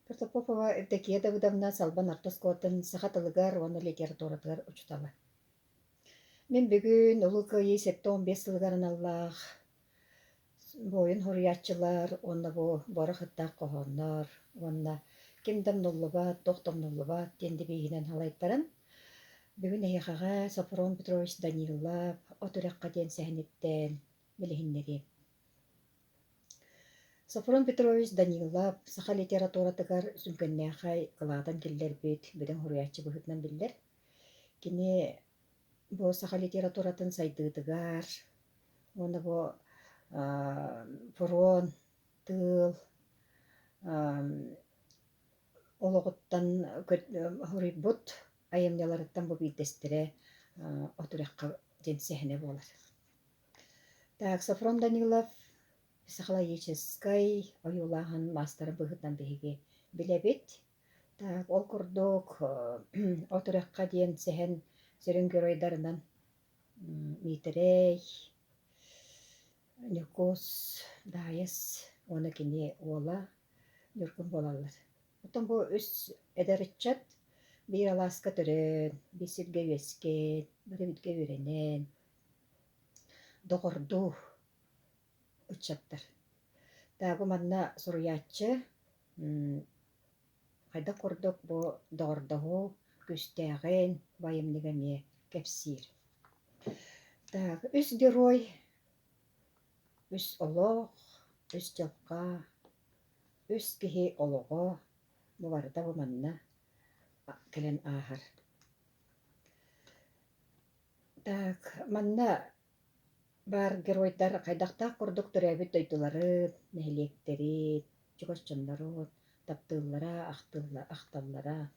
Протопопова Евдокия Давыдовна Салбан орто оскуолатын саха тылыгар уонна литературатыгар учуутала. Мин бүгүн Улуу Кыайыы 75 сылыгар аналлаах буойун суруйааччылар уонна бу буорах ыттаах хоһооннор уонна ким да умнуллубат, туох да умнуллубат диэн девиһинэн салайтаран бүгүн эһиэхэҕэ Софрон Петрович Данилов «От үрэххэ» диэн сэһэниттэн билиһиннэриэм. Софрон Петрович Данилов саха литературатыгар сүҥкэннээхэй кылаатын киллэрбит бөдөҥ суруйааччы быһыытынан биллэр. Кини бу саха литературатын сайдыытыгар уонна бу фронт, тыыл олоҕуттан суруйбут айымньыларыттан бу биирдэстэрэ «От үрэххэ» диэн сэһэнэ буолар. Так, Софрон Данилов психологическай ойуулааһын маастара быһыытынан биһиги билэбит. Так, ол курдук «От үрэххэ» диэн сэһэн сүрүн геройдарынан Миитэрэй, Ньукуус, Даайыс уонна кини уола Ньургун буолаллар. Оттон бу үс эдэр ыччат биир алааска төрөөн, биир сиргэ үөскээн, бары бииргэ үөрэнэн, доҕордуу ыччаттар. Так, бу манна суруйааччы хайдах курдук бу доҕордоһуу күүстээҕин бу айымньыга эмиэ кэпсиир. Так, үс герой, үс олох, үс дьылҕа, үс киһи олоҕо бу барыта бу манна кэлэн ааһар. Так, манна баар геройдар хайдахтаах курдук төрөөбүт дойдуларын, нэһилиэктэрин, чугас дьоннорун таптыыллара, ахталлара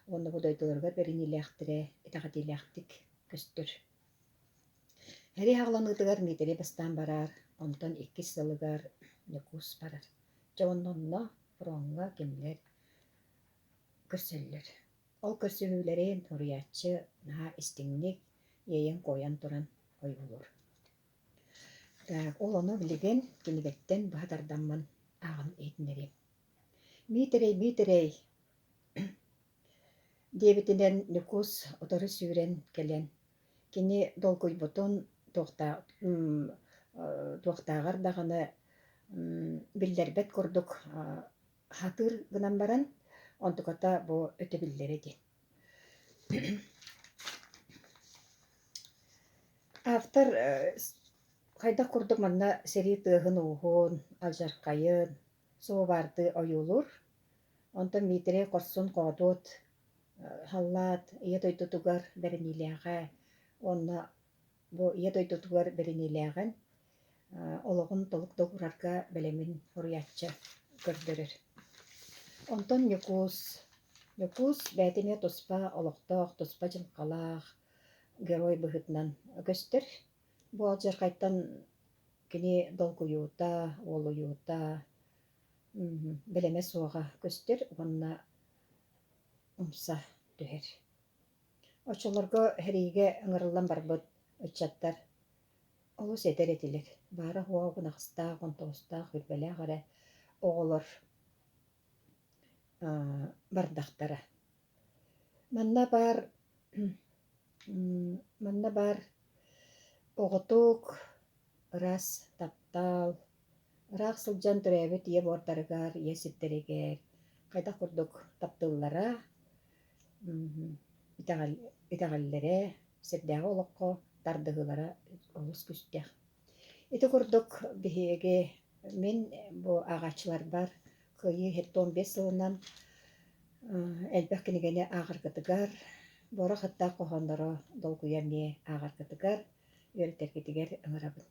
уонна бу дойдуларыгар бэриниилээхтэрэ итэҕэтиилээхтик көстөр. Сэрии саҕаланыытыгар Дмитрий бастаан барар, онтон иккис сылыгар Ньукуус барар. Дьэ уонна онно фроҥҥа кинилэр көрсөллөр. Ол көрсүһүүлэрин суруйааччы наһаа истиҥник иэйэн-куойан туран ойуулуур. Так, ол ону билигин кинигэттэн быһа тардаммын ааҕан иһитиннэриэм. Миитэрэй, Миитэрэй диэбитинэн Ньукуус утары сүүрэн кэлэн, кини долгуйбутун туохтааҕар даҕаны биллэрбэт курдук хатыыр гынан баран, онтуката бу өтө биллэрэ диэн. Автор хайдах курдук манна сэрии тыаһын-ууһун, алдьархайын суобаардыы ойуулуур. Онтон Миитэрэй хорсун-хоодуот халлаат Ийэ дойдутугар бэриниилээҕэ уонна бу Ийэ дойдутугар бэриниилээҕин олоҕун толук да уурарга бэлэмин суруйааччы көрдөрөр. Онтон Ньукуус Ньукуус бэйэтэ эмиэ туспа олохтоох, туспа дьылҕалаах герой быһыытынан көстөр. Бу алдьархайтан кини долгуйуута, уолуйуута, бэлэмэ суоҕа көстөр уонна умса түһэр. Оччолорго сэриигэ ыҥырыллан барбыт ыччаттар олус эдэр этилэр. Баара-суоҕа 18-таах, 19-таах, сүүрбэлээх эрэ оҕолор бардахтара. Манна баар манна баар оҕотук, ыраас таптал, ыраах сылдьан төрөөбүт ийэ буордарыгар, ийэ сирдэригэр хайдах курдук таптыыллара, итэҕэл итэҕэллэрэ, сирдээҕи олоххо тардыһыылара олус күүстээх. Ити курдук биһиги мин бу ааҕааччыларбар Кыайыы 75 сылынан элбэх кинигэни ааҕаргытыгар, буорах аттаах хоһоонноро долгуйа эмиэ ааҕаргытыгар, үөрэтэргитигэр ыҥырабын.